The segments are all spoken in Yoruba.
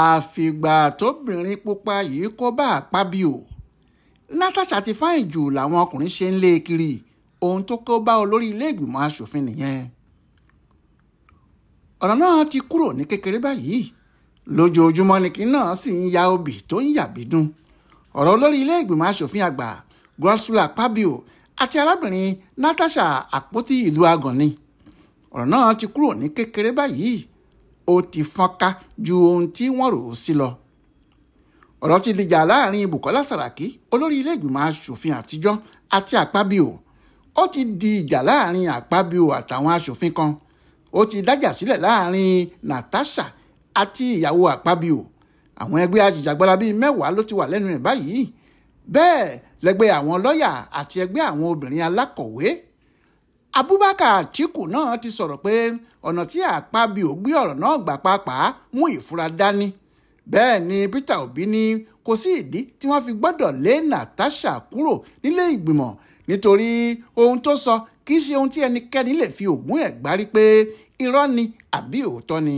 Àfìgbà tóbìnrin pupa yìí kó bá Akpabio, Natasha ti fáìn jù làwọn ọkùnrin ṣe ń lé e kiri. Ohun tó kó bá olórí ilé-ìgbìmọ̀ asòfin nìyẹn. Ọ̀rọ̀ náà ti kúrò ní kékeré báyìí. Lójoojúmọ́ ni kinní náà sì ń ya obì tó ń yàbí dùn. Ọ̀rọ̀ olórí ilé-ìgbìmọ̀ asòfin àgbà Godswill Akpabio àti arábìnrin Natasha Àpótí ìlú Agàn ni. Ọ̀rọ̀ náà ti kúrò ní kékeré báyìí. Ó ti fọ́nká ju ohun tí wọ́n rò ó sí lọ. Ọ̀rọ̀ ti dìjà láàrin Bukola Saraki, olórí ilé-ìgbìmọ̀ asòfin àtijọ́, àti Akpabio. Ó ti di ìjà láàrin Akpabio àtàwọn asòfin kan. Ó ti dájà sílẹ̀ láàrin Natasha àti ìyàwó Akpabio. Àwọn ẹgbẹ́ ajìjàgbara bíi 10 ló ti wà lẹ́nu ẹ̀ báyìí. Bẹ́ẹ̀ lẹ́gbẹ́ àwọn lọ́ọ̀yà àti ẹgbẹ́ àwọn obìnrin alákọ̀wé. Abubakar Atiku náà ti sọ̀rọ̀ pé ọ̀nà tí Akpabio gbé ọ̀rọ̀ náà gbà pàápàá mú ìfura dání. Bẹ́ẹ̀ ni Peter Obi ní kò sí ìdí tí wọ́n fi gbọ́dọ̀ lé Natasha kúrò nílé ìgbìmọ̀, nítorí ohun tó sọ kì í ṣe ohun tí ẹnikẹ́ni lè fi ògùn ẹ̀ gbárí pé irọ́ ni àbí òótọ́ ni,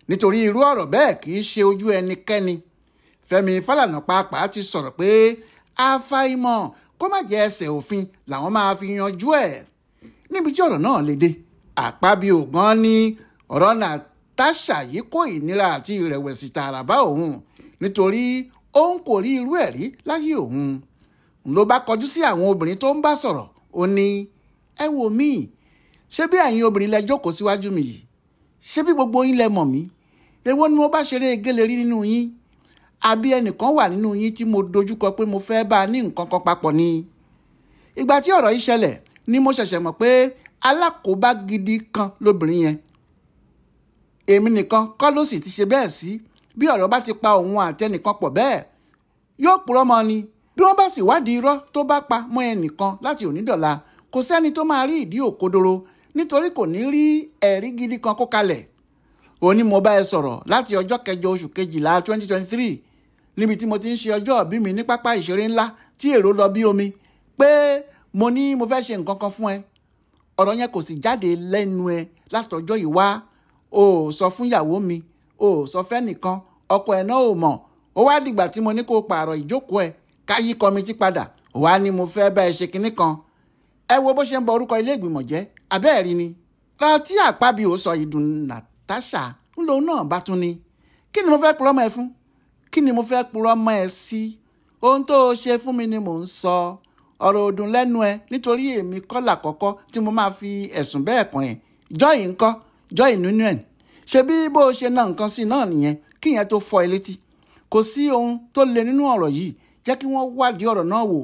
nítorí irú ọ̀rọ̀ bẹ́ẹ̀ kì í ṣe ojú ẹnikẹ́ni. Fẹ́mi Fálànà pàápàá ti sọ̀rọ̀ pé àfàìmọ̀ kó má jẹ́ ẹsẹ̀ òfin làwọn máa fi yanjú ẹ̀. Níbi tí ọ̀rọ̀ náà lè dé, Akpabio gan ni ọ̀rọ̀ Natasha yìí kó ìnira àti ìrẹ̀wẹ̀sì tààrà bá òun, nítorí òun kò rí irú ẹ̀ rí láyé òun. Ló bá kọjú sí àwọn obìnrin tó ń bá sọ̀rọ̀, ó ní ẹ wò mí, ṣé bí ẹ̀yin obìnrin lẹ jókòó síwájú mi yìí, ṣé bí gbogbo yín lẹ mọ̀ mí, èwo ni mo bá ṣeré gélé rí nínú yín? Àbí ẹnìkan wà nínú yín tí mo dojúkọ pé mo fẹ́ bá a ní nǹkan kan papọ̀ ni? Ìgbà tí ọ̀rọ̀ yìí ṣẹlẹ̀ ni mo ṣẹ̀ṣẹ̀ mọ̀ pé alákòóbá gidi kan lóbìnrin yẹn. Èmi nìkan kọ́ ló sì ti ṣe bẹ́ẹ̀ sí. Bí ọ̀rọ̀ bá ti pa òun àtẹnìkan pọ̀ bẹ́ẹ̀, yóò purọ́ mọ́ ni. Bí wọ́n bá sì wádìí irọ́ tó bá pa mọ́ ẹnìkan láti onídọ̀la, kò sẹ́ni tó máa rí ìdí òkodoro, nítorí kò ní rí ẹ̀rí gidi kan kó kalẹ̀. Ó ní mo bá ẹ sọ̀rọ̀ láti ọjọ́ kẹjọ oṣù kejìlá 2023, níbi tí mo ti ń ṣe ọjọ́ ìbí mi ní pápá ìṣeré ńlá tí èrò lọ bí omi, pé mo ní mo fẹ́ ṣe nǹkan kan fún ẹ. Ọ̀rọ̀ yẹn kò sì jáde lẹ́nu ẹ láti ọjọ́ yìí wá. O ò sọ fún ìyàwó mi, o ò sọ fẹ́nìkan, ọkọ ẹ̀ náà ò mọ̀. Ó wá dìgbà tí mo ní kó pààrọ̀ ìjókòó ẹ, ká yí kọmitì padà, ó wá ní mo fẹ́ bá ẹ ṣe kinní kan. Ẹ wo bó ṣe ń bọ orúkọ ilé ìgbìmọ̀ jẹ́, abẹ́ẹ̀rí ni. Ra tí Akpabio sọ ìdùn Natasha ń lòun náà bá tún ni. Kí ni mo fẹ́ purọ́ mọ́ ẹ fún? Kí ni mo fẹ́ purọ́ mọ́ ẹ sí? Ohun tó o ṣe fún mi ni mò ń sọ. Ọ̀rọ̀ òdùn lẹ́nu ẹ, nítorí èmi kọ́ làkọ́kọ́ tí mo máa fi ẹ̀sùn bẹ́ẹ̀ kàn ẹ́. Joy ńkọ́? Joy nínú ẹ̀. Ṣé bí bó o ṣe ná nǹkan sí náà nìyẹn, kí ìyẹn tó fọ́ ẹ létí? Kò sí ohun tó le nínú ọ̀rọ̀ yìí. Jẹ́ kí wọ́n wádìí ọ̀rọ̀ náà wò,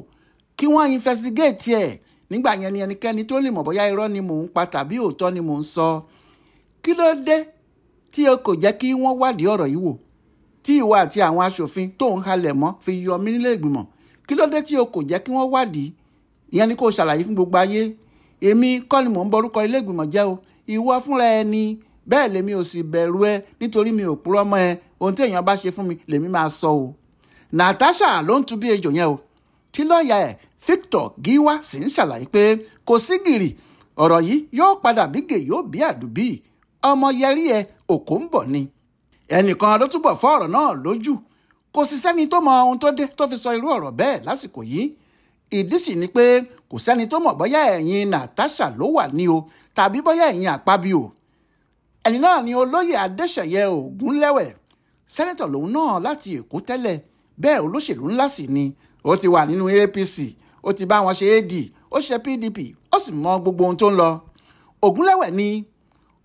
kí wọ́n investigate ẹ̀. Nígbà yẹn ni ẹnikẹ́ni tó lè mọ̀ bóyá irọ́ ni mò ń pa tàbí òótọ́ ni mò ń sọ. Kí ló dé tí o kò jẹ́ kí wọ́n wádìí ọ̀rọ̀ yìí wò, tí ìwọ àti àwọn aṣòfin tó ń halẹ̀ mọ́ fi yọ mí nílé ìgbìmọ̀? Kí ló dé tí o kò jẹ́ kí wọ́n wádìí? Ìyẹn ni kò ṣàlàyé fún gbogbo ayé. Èmi kọ́ ni mò ń borúkọ ilé ìgbìmọ̀ jẹ́ o, ìwọ fúnra ẹ ni. Bẹ́ẹ̀ lèmi ò sì bẹ̀rù ẹ, nítorí mi ò purọ́ mọ́ ẹ. Ohun tí èèyàn bá ṣe fún mi lèmi máa sọ o. Natasha ló ń tu bí ejò yẹn o, tí lọ́ọ̀yà ẹ̀ Victor Giwa sì ń ṣàlàyé pé kò sí gìrì, ọ̀rọ̀ yìí yóò padà bí gè yóò bí àdùbí, ọmọ yẹrí ẹ òkò ń bọ̀ ni. Ẹnìkan ló túbọ̀ fọ́ ọ̀rọ̀ náà lójú. Kò sì sẹ́ni tó mọ ohun tó dé tó fi sọ irú ọ̀rọ̀ bẹ́ẹ̀ lásìkò yìí. Ìdí sì ni pé kò sẹ́ni tó mọ̀ bóyá ẹ̀yìn Natasha ló wà ní o tàbí bóyá ẹ̀yìn Akpabio. Ẹni náà ni olóyè Adéṣeyẹ Ògúnlẹ́wẹ̀, sẹ́nẹ́tọ̀ lòun náà láti Èkó tẹ́lẹ̀, bẹ́ẹ̀ olóṣèlú ńlá sì ni. Ó ti wà nínú APC, ó ti bá wọn ṣe AD, ó ṣe PDP, ó sì mọ gbogbo ohun tó ń lọ. Ògúnlẹ́wẹ̀ ni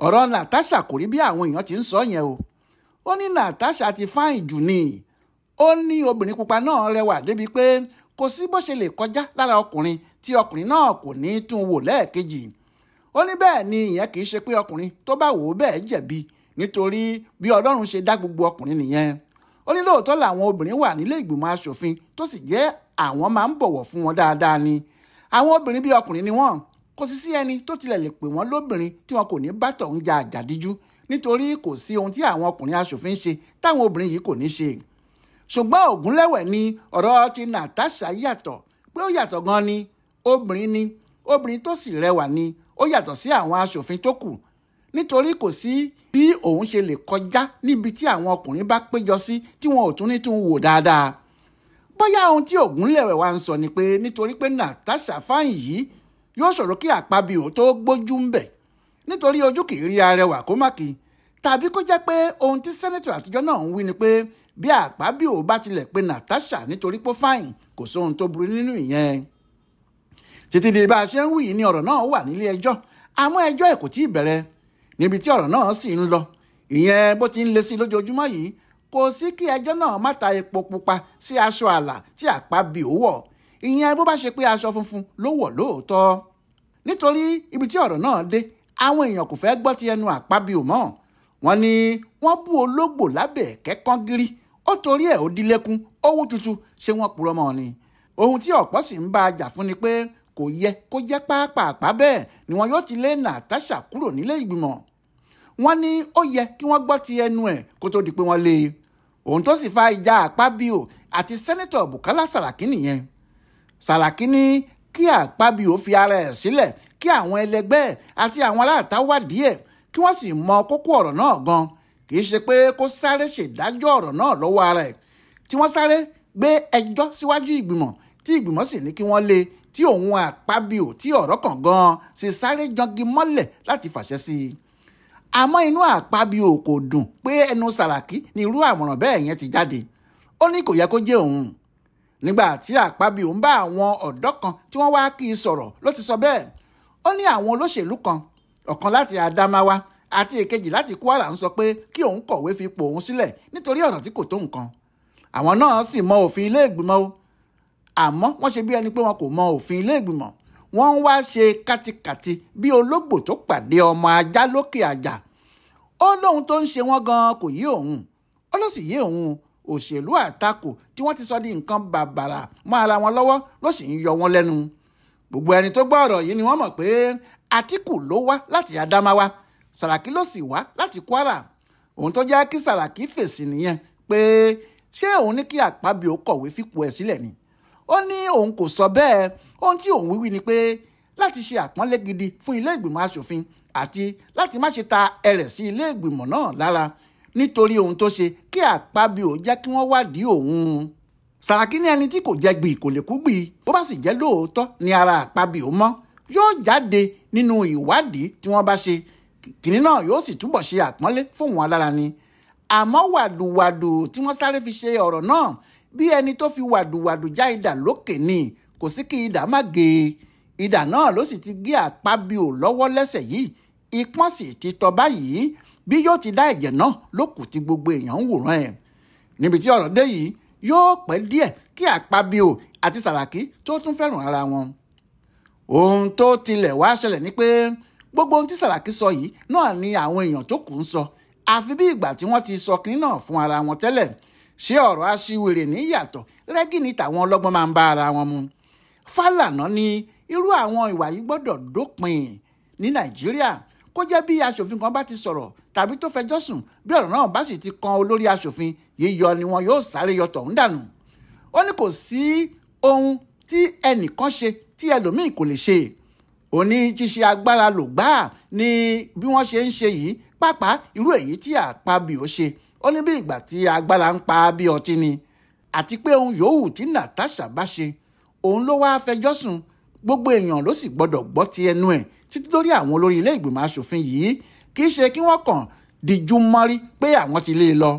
ọ̀rọ̀ Natasha kò rí bí àwọn èèyàn ti ń sọ yẹn o. Ó ní Natasha ti fáìn jù ni. Ó ní obìnrin pupa náà rẹwà débi pé kò sí bó ṣe lè kọjá lára ọkùnrin tí ọkùnrin náà kò ní tún wò lẹ́ẹ̀kejì. Ó ní bẹ́ẹ̀ ni ìyẹn kì í ṣe pé ọkùnrin tó bá wò ó bẹ́ẹ̀ jẹ̀bi, nítorí bí Ọlọ́run ṣe dá gbogbo ọkùnrin nìyẹn. Ó ní lóòótọ́ làwọn obìnrin wà nílé ìgbìmọ̀ aṣòfin tó sì jẹ́ àwọn máa ń bọ̀wọ̀ fún wọn dáadáa ni. Àwọn obìnrin bí ọkùnrin ni wọ́n, kò sì sí ẹni tó tilẹ̀ lè pè wọ́n lóbìnrin tí wọn kò ní bá tọ̀hún ja àjàdíjú, nítorí kò sí ohun tí àwọn ọkùnrin aṣòfin ṣe táwọn obìnrin yìí kò ní ṣe. Ṣùgbọ́n Ògúnlẹ́wẹ̀ ni ọ̀rọ̀ ti Natasha yàtọ̀, pé ó yàtọ̀ gan ni. Obìnrin ni, obìnrin tó sì rẹwà ni, ó yàtọ̀ sí àwọn aṣòfin tó kù. Nítorí kò sí bí òun ṣe lè kọjá níbi tí àwọn ọkùnrin bá péjọ sí tí wọn ò tún ní tún wò dáadáa. Bóyá ohun tí Ògúnlẹ̀wẹ̀ wá ń sọ ni pé nítorí pé Natasha fáìn yìí yóò ṣòro kí Àpábíò tó gbójú ń bẹ̀, nítorí ojú kì í rí arẹwà kó má kí, tàbí kó jẹ́ pé ohun tí sẹ́nẹ́tọ̀ àtijọ́ náà ń wí ni pé bí Àpábíò bá tilẹ̀ pe Natasha nítorí pé fáìn, kò sóhun tó burú nínú ìyẹn. Títí di bá a ṣe ń wí ni ọ̀rọ̀ náà wà nílé ẹjọ́, àmọ́ ẹjọ́ ẹ̀ kò tí ì bẹ̀rẹ̀. Níbi tí ọ̀rọ̀ náà sì ń lọ, ìyẹn bó ti ń le sí lójoojúmọ́ yìí, kò sí kí ẹjọ́ náà má ta epo pupa sí aṣọ àlà tí Àpábíò wọ̀, ìyẹn bó bá ṣe pé aṣọ funfun ló wọ̀ lóòótọ́. Nítorí ibi tí ọ̀rọ̀ náà dé, àwọn èèyàn kò fẹ́ gbọ́ ti ẹnu Àpábíò mọ́. Wọ́n ní wọ́n bú ológbò lábẹ́ ẹ̀kẹ́ kán gírí, ó torí ẹ̀ ó dílẹ́kún, ó wú tutu, ṣé wọ́n purọ́ mọ́ ni? Ohun tí ọ̀pọ̀ sì ń bá a jà fún ni pé kò yẹ kó jẹ́ pápápá bẹ́ẹ̀ ni wọn yóò ti lé Natasha kúrò nílé ìgbìmọ̀. Wọ́n ní ó yẹ kí wọ́n gbọ́ ti ẹnu ẹ̀ kó tó di pé wọ́n lé e. Ohun tó sì fa ìjà Àpábíò àti sẹ́nẹ́tọ̀ Bùkálá Sàràkí nìyẹn. Sàràkí ní kí Àpábíò fi ara ẹ̀ sílẹ̀ kí àwọn ẹlẹgbẹ́ ẹ̀ àti àwọn aláàtá wádìí ẹ̀ kí wọ́n sì mọ kókó ọ̀rọ̀ náà gan. Kì í ṣe pé kó sáré ṣèdájọ́ ọ̀rọ̀ náà lọ́wọ́ ara ẹ̀ tí wọ́n sáré gbé ẹjọ́ síwájú ìgbìmọ̀ tí ìgbìmọ̀ sì ní kí wọ́n lé, tí òun Àpábíò tí ọ̀rọ̀ kàn gan sì sáré jangi mọ́lẹ̀ láti fàṣẹ sí i. Àmọ́ inú Àpábíò kò dùn pé ẹnu Sàràkí ni irú àmọ̀ràn bẹ́ẹ̀ yẹn ti jáde. Ó ní kò yẹ kó jẹ́ òun. Nígbà tí Àpábíò ń bá àwọn ọ̀dọ́ kan tí wọ́n wá kí i sọ̀rọ̀ ló ti sọ bẹ́ẹ̀. Ó ní àwọn olóṣèlú kan, ọ̀kan láti Adamawa àti èkejì láti Kwara ń sọ pé kí òun kọ̀wé fi ipò òun sílẹ̀ nítorí ọ̀rọ̀ tí kò tó nǹkan. Àwọn náà sì mọ òfin ilé ìgbìmọ̀ o. Àmọ́ wọ́n ṣe bí ẹni pé wọn kò mọ òfin ilé ìgbìmọ̀. Wọ́n ń wá ṣe kátikàti bí ológbò tó pàdé ọmọ ajá lókè àjà. Ó lóhun tó ń ṣe wọ́n gan-an kò yé òun. Ó ló sì yé òun. Òṣèlú àtakò tí wọ́n ti sọ di nǹkan bàbàrà mọ́ ara wọn lọ́wọ́ ló sì ń yọ wọ́n lẹ́nu. Gbogbo ẹni tó gbọ́ ọ̀rọ̀ yìí ni wọ́n mọ̀ pé Àtíkù ló wá láti Adamawa, Sàràkí ló sì wá láti Kwara. Ohun tó jẹ́ kí Sàràkí fèsì nìyẹn pé ṣé òun ní kí Àpábíò kọ̀wé fipò ẹ̀ sílẹ̀ ni? Ó ní òun kò sọ bẹ́ẹ̀. Ohun tí òun wíwí ni pé láti ṣe àpọ́nlé gidi fún ilé ìgbìmọ̀ aṣòfin àti láti má ṣe ta ẹrẹ̀ sí ilé ìgbìmọ̀ náà lára nítorí ohun tó ṣe kí Àpábíò jẹ́ kí wọ́n wádìí òun. Sàràkí ní ẹni tí kò jẹ́ gbì kò lè kú gbì, bó bá sì jẹ́ lóòótọ́ ni ara Àpábíò mọ́, yóò jáde nínú ìwádìí tí wọ́n bá ṣe. Kìnní náà yóò sì túbọ̀ ṣe àpọ́nlé fún wọn lára ni. Àmọ́ wàdùwàdù tí wọ́n sáré fi ṣe ọ̀rọ̀ náà bí ẹni tó fi wàdùwàdù já idà lókè ni, kò sí kí idà má gé e. Idà náà ló sì ti gé Àpábíò lọ́wọ́ lẹ́sẹ̀ yìí. Ìpọ́n sì ti tọ́ báyìí bí yóò ti dá ẹ̀jẹ̀ náà lókù tí gbogbo èèyàn ń wòran ẹ̀. Níbi tí ọ̀rọ̀ dé yìí yóò pẹ́ díẹ̀ kí Àpábíò àti Sàràkí tó tún fẹ́ràn ara wọn. Ohun tó tilẹ̀ wá ṣẹlẹ̀ ni pé gbogbo ohun tí Sàràkí sọ yìí náà ni àwọn èèyàn tó kù ń sọ, àfi bí ìgbà tí wọ́n ti sọ kínní náà fún ara wọn tẹ́lẹ̀. Ṣé ọ̀rọ̀ aṣiwèrè ní yàtọ̀ rẹ́gí ni tàwọn ọlọ́gbọ́n máa ń bá ara wọn mu? Fálànà ni irú àwọn ìwà yìí gbọ́dọ̀ dópin ní Nàìjíríà. Kó jẹ́ bí aṣòfin kan bá ti sọ̀rọ̀ tàbí tó fẹjọ́ sùn, bí ọ̀rọ̀ náà bá sì ti kan olórí aṣòfin, yíyọ ni wọn yóò sáré yọ tọ̀hún dànù. Ó ní kò sí ohun tí ẹnìkan ṣe tí ẹlòmíì kò lè ṣe. Ó ní ṣíṣe agbára lò gbáà ni bí wọ́n ṣe ń ṣe yìí, pàápàá irú èyí tí Àpábíò ṣe. Ó ní bí ìgbà tí agbára ń pa bí ọtí ni. Àti pé ohun yòówù tí Natasha bá ṣe, òun ló wáá fẹjọ́ sùn. Gbogbo èèyàn ló sì gbọ́dọ̀ gbọ́ ti ẹnu ẹ̀ títí dórí àwọn olórí ilé ìgbìmọ̀ aṣòfin yìí. Kì í ṣe kí wọ́n kàn díjú mọ́rí pé àwọn ti lé e lọ.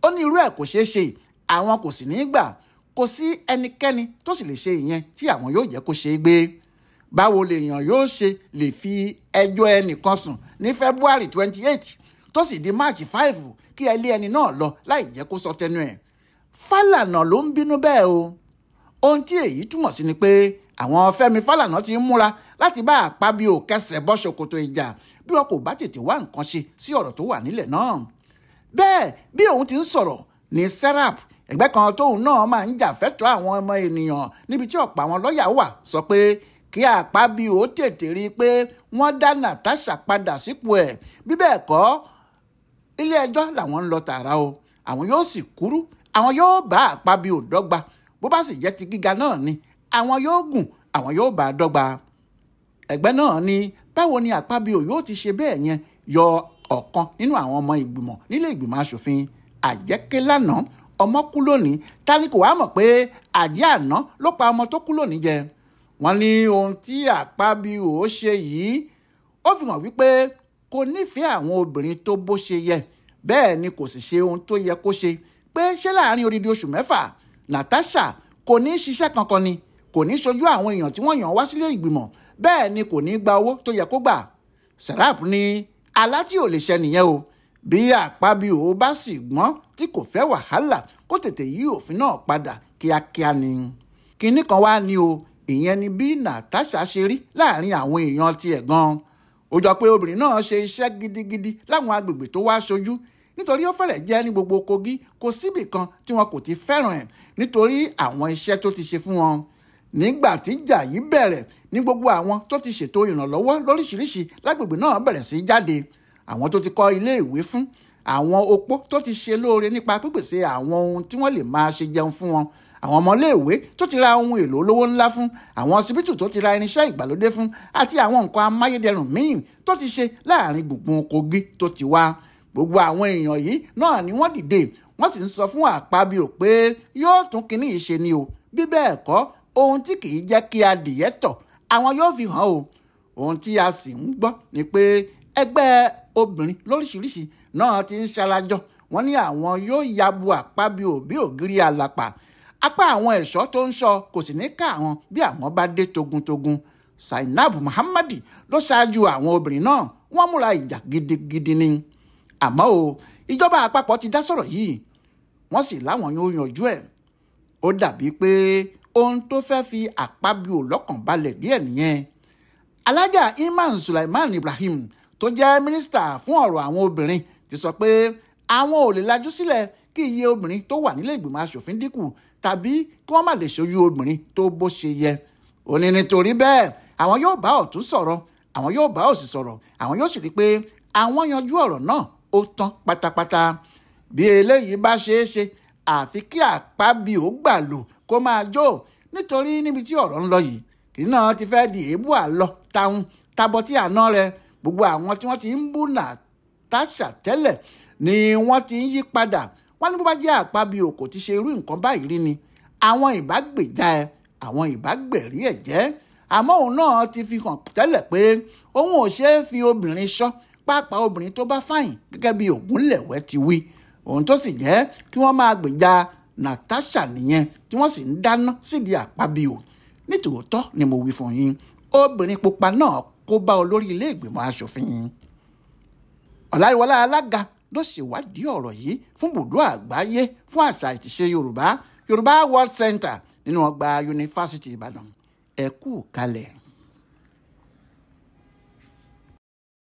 Ó ní irú ẹ̀ kò ṣeé ṣe, àwọn kò sì ní í gbà. Kò sí ẹnikẹ́ni tó sì lè ṣe ìyẹn tí àwọn yóò jẹ́ kó ṣe é gbé. Báwo lèèyàn yóò ṣe lè fi ẹjọ́ ẹnìkan sùn ní February 28 tó sì di March 5 kí ẹ lé ẹni náà lọ láì jẹ́ kó sọ tẹnu ẹ̀? Fálànà ló ń bínú bẹ́ẹ̀ o. Ohun tí èyí túmọ̀ sí ni pé àwọn Fẹ́mi Fálànà ti ń múra láti bá Àpábíò kẹsẹ̀ bọ́ ṣòkòtò ìjà bí wọn kò bá tètè wá nǹkan ṣe sí ọ̀rọ̀ tó wà nílẹ̀ náà. Bẹ́ẹ̀ bí òun ti ń sọ̀rọ̀ ní Serap, ẹgbẹ́ kan tóun náà máa ń jà fẹ́tọ̀ọ́ àwọn ọmọ ènìyàn níbi tí ọ̀pọ̀ àwọn lọ́ọ̀yà wà, sọ pé kí Àpábíò tètè rí i pé wọ́n dá Natasha padà sípò ẹ̀, bí bẹ́ẹ̀ kọ́ ilé ẹjọ́ làwọn ń lọ tààrà o. Àwọn yóò sì kúrú, àwọn yóò bá Àpábíò dọ́gba, bó bá sì jẹ́ ti gíga náà ni àwọn yóò gùn, àwọn yóò bá a dọ́gba. Ẹgbẹ́ náà ni báwo ni Àpábíò yóò ti ṣe bẹ́ẹ̀ yẹn yọ ọ̀kan nínú àwọn ọmọ ìgbìmọ̀ nílé ìgbìmọ̀ asòfin. Àjẹké lánàá ọmọ kú lónìí, ta ni kò wá mọ̀ pé àjẹ́ àná ló pa ọmọ tó kú lónìí jẹ. Wọ́n ní ohun tí Àpábíò ṣe yìí ó fi hàn wípé kò nífẹ̀ẹ́ àwọn obìnrin tó bó ṣe yẹ, bẹ́ẹ̀ ni kò sì ṣe ohun tó yẹ kó ṣe. Pé ṣé láàrin odidi oṣù 6 Natasha kò ní ṣiṣẹ́ kankan ni, kò ní ṣojú àwọn èèyàn tí wọ́n yàn wá sílé ìgbìmọ̀, bẹ́ẹ̀ ni kò ní gba owó tó yẹ kó gbà. Serap ní alá tí ò lè ṣẹ nìyẹn o. Bí Àpábíò bá sì gbọ́n tí kò fẹ́ wàhálà, kó tètè yí òfin náà padà kíákíá ni. Kinní kan wá ní o, ìyẹn ni bí Natasha ṣe rí láàrin àwọn èèyàn tiẹ̀ gan. Ó jọ pé obìnrin náà ṣe iṣẹ́ gidigidi láwọn agbègbè tó wá ṣojú, nítorí ó fẹ́rẹ̀ jẹ́ ní gbogbo Kogi kò síbì kan tí wọn kò ti fẹ́ràn ẹ̀ nítorí àwọn iṣẹ́ tó ti ṣe fún wọn. Nígbà tí ìjà yìí bẹ̀rẹ̀ ní gbogbo àwọn tó ti ṣètò ìrànlọ́wọ́ lóríṣiríṣi lágbègbè náà bẹ̀rẹ̀ sí jáde. Àwọn tó ti kọ́ ilé ìwé fún, àwọn opó tó ti ṣe lóore nípa pípèsè àwọn ohun tí wọ́n lè máa ṣe jẹun fún wọn, àwọn ọmọléèwé tó ti ra ohun èlò olówó ńlá fún, àwọn ọsibítù tó ti ra irinṣẹ́ ìgbàlódé fún, àti àwọn nǹkan amáyédẹrùn míì tó ti ṣe láàrin gbùngbùn Kogi tó ti wá. Gbogbo àwọn èèyàn yìí náà ni wọ́n dìde, wọ́n sì ń sọ fún Àpábíò pé yóò tún kinní yìí ṣe ni o, bí bẹ́ẹ̀ kọ́ ohun tí kì í jẹ́ kí adìyẹ tọ̀ àwọn yóò fi hàn o. Ohun tí a sì ń gbọ́ ni pé ẹgbẹ́ obìnrin lóríṣiríṣi náà ti ń ṣarajọ, wọ́n ní àwọn yóò yabu Àpábíò bí ògiri àlàpà. Apá àwọn ẹ̀ṣọ́ tó ń ṣọ́ kò sì ní ká àwọn bí àwọn bá dé togun-togun. Zainab Muhammadi ló ṣáájú àwọn obìnrin náà, wọ́n múra ìjà gidigidi ni. Àmọ́ o, ìjọba àpapọ̀ ti dá sọ̀rọ̀ yìí, wọ́n sì láwọn yóò yanjú ẹ̀. Ó dàbí pé ohun tó fẹ́ fi Àpábíò lọ́kàn balẹ̀ díẹ̀ nìyẹn. Alájà Iman Sulaiman Ibrahim tó jẹ́ mínísítà fún ọ̀rọ̀ àwọn obìnrin ti sọ pé àwọn ò lè lajú sílẹ̀ kí iye obìnrin tó wà nílé ìgbìmọ̀ asòfin dínkù tàbí kí wọ́n má lè ṣojú obìnrin tó bó ṣe yẹ. Ó ní nítorí bẹ́ẹ̀ àwọn yóò bá ọ̀tún sọ̀rọ̀, àwọn yóò bá òsì sọ̀rọ̀, àwọn yóò sì rí pé àwọn yanjú ọ̀rọ̀ náà ó tán pátápátá. Bí eléyìí bá ṣeé ṣe, àfi kí Àpábíò gbàlù kó máa jó, nítorí níbi tí ọ̀rọ̀ ń lọ yìí kì í náà ti fẹ́ di èébú àlọ táwọn tabọ́ tí àná rẹ̀. Gbogbo àwọn tí wọ́n ti ń bú Natasha tẹ́lẹ̀ ni wọ́n ti ń yí padà. Wọ́n ní bó bá jẹ́ Àpábíò kò ti ṣe irú nǹkan báyìí rí ni, àwọn ìbá gbèjà ẹ, àwọn ìbá gbẹ̀rí ẹ̀ jẹ́. Àmọ́ òun náà ti fi hàn tẹ́lẹ̀ pé òun ò ṣeé fi obìnrin ṣọ́, pàápàá obìnrin tó bá fàyìn gẹ́gẹ́ bí Ògúnlẹ̀wẹ́ ti wí. Ohun tó sì jẹ́ kí wọ́n máa gbèjà Natasha nìyẹn, tí wọ́n sì ń dáná sídìí Àpábíò. Nítòótọ́ ni mo wí fún yín, obìnrin pupa náà kó bá olórí ilé ìgbìmọ̀ asòfin. Ọláyíwọlá Alága ló ṣèwádìí ọ̀rọ̀ yìí fún bùdó àgbáyé fún àṣà ìtìṣe Yorùbá, Yorùbá World Center nínú ọgbà Yunifásítì Ìbàdàn. Ẹ kú kalẹ̀.